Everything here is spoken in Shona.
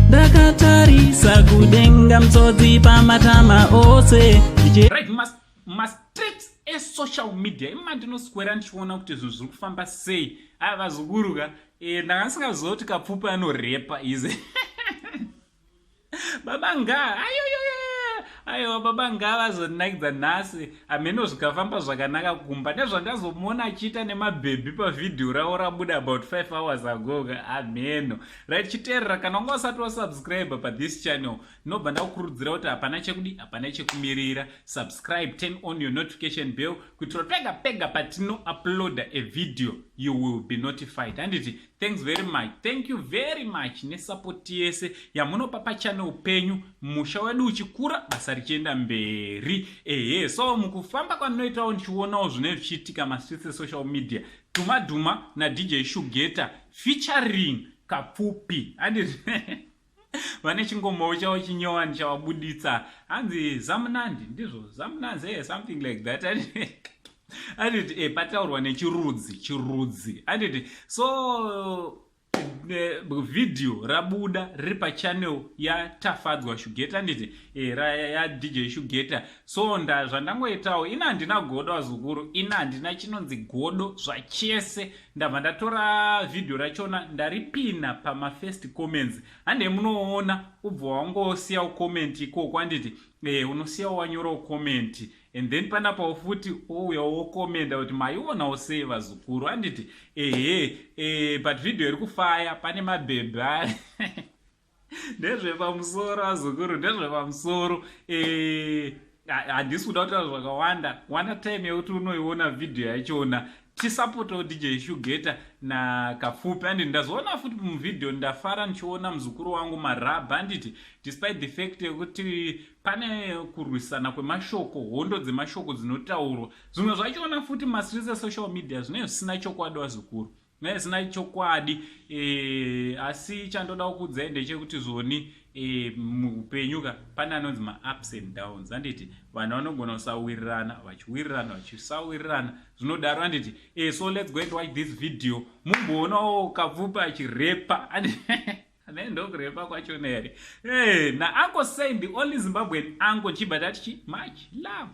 Ndakatarisa kudenga mtsodzi pamatama ose. Right, mastreets esocial media ima ndinoswera ndichiona kuti zvinhu zviri kufamba sei. Aya vazukuru ka, ndanga ndisingaziva kuti Kapfupi anorepa ize. Baba nga ayoyoyo, aiwa, baba nga vazondinakidza nhasi. Hameno zvikafamba zvakanaka kumba nezvandazomuona achiita nemabhebhi pavhidhiyo ravo rabuda about 5 hours ago ka, hameno. Right, chiteerera, kana wanga usati wasubscribe pathis channel, ndinobva ndakukurudzira kuti hapana chekudi, hapana chekumirira. Subscribe, turn on your notification bell kuitira pega pega patino uploada a video you will be notified. Handiti? Thanks very much, thank you very much nesupport yese yamunopa pachannel penyu, musha wedu uchikura, basa richienda mberi. Ehe, so mukufamba kwandinoitawo ndichionawo zvinenge zvichiitika mastreets esocial media, Dhuma Dhuma naDJ Shugeta featuring Kapfupi, handiti? Vane chingomowo chavo chinyowani chavabuditsa, hanzi Zamunandi, ndizvo Zamunanzi, something like that, handiti? Pataurwa nechirudzi, chirudzi, handiti? So vhidhiyo rabuda riri pachannel yaTafadzwa Shugeta, handiti? YaDJ Shugeta. So nda zvandangoitawo, ina handina godo azukuru, ina handina chinonzi godo zvachese. Ndabva ndatora vhidhiyo rachona, ndaripina pamafirst comments. Handei munoona, ubva wangosiyawo comment ikoko, handiti? Unosiyawo wanyorawo comment and then panapawo futi ouya wokomenda kuti maionawo sei vazukuru, handiti? Ehe, but vhidhiyo iri kufaya, pane mabhebhi, ndezvepamusoro azukuru, ndezvepamusoro. Handisi kuda kutaura zvakawanda. Wana time yekuti unoiona vhidhiyo yachona. Tisapotawo DJ Shugeta naKapfupi, handiti? Ndazoona futi muvhidhiyo, ndafara ndichiona muzukuru wangu Marabha, handiti? Despite the fact yekuti pane kurwisana kwemashoko, hondo dzemashoko dzinotaurwa, zvimwe zvachona futi mastreets esocial media zvinenge zvisina chokwadi vazukuru, zvisina chokwadi. Asi chandoda kukuudzai ndechekuti zvoni, muupenyu ka pane anonzi maups and downs, handiti? Vanhu vanogona kusawirirana, vachiwirirana, vachisawirirana, zvinodaro, handiti? So let's go and watch this video, mumboonawo Kapfupi achirepa. Ane ndokurepa kwachona here? Hey, naUncle Saint, the only Zimbabwean uncle, chibva tati chi much love.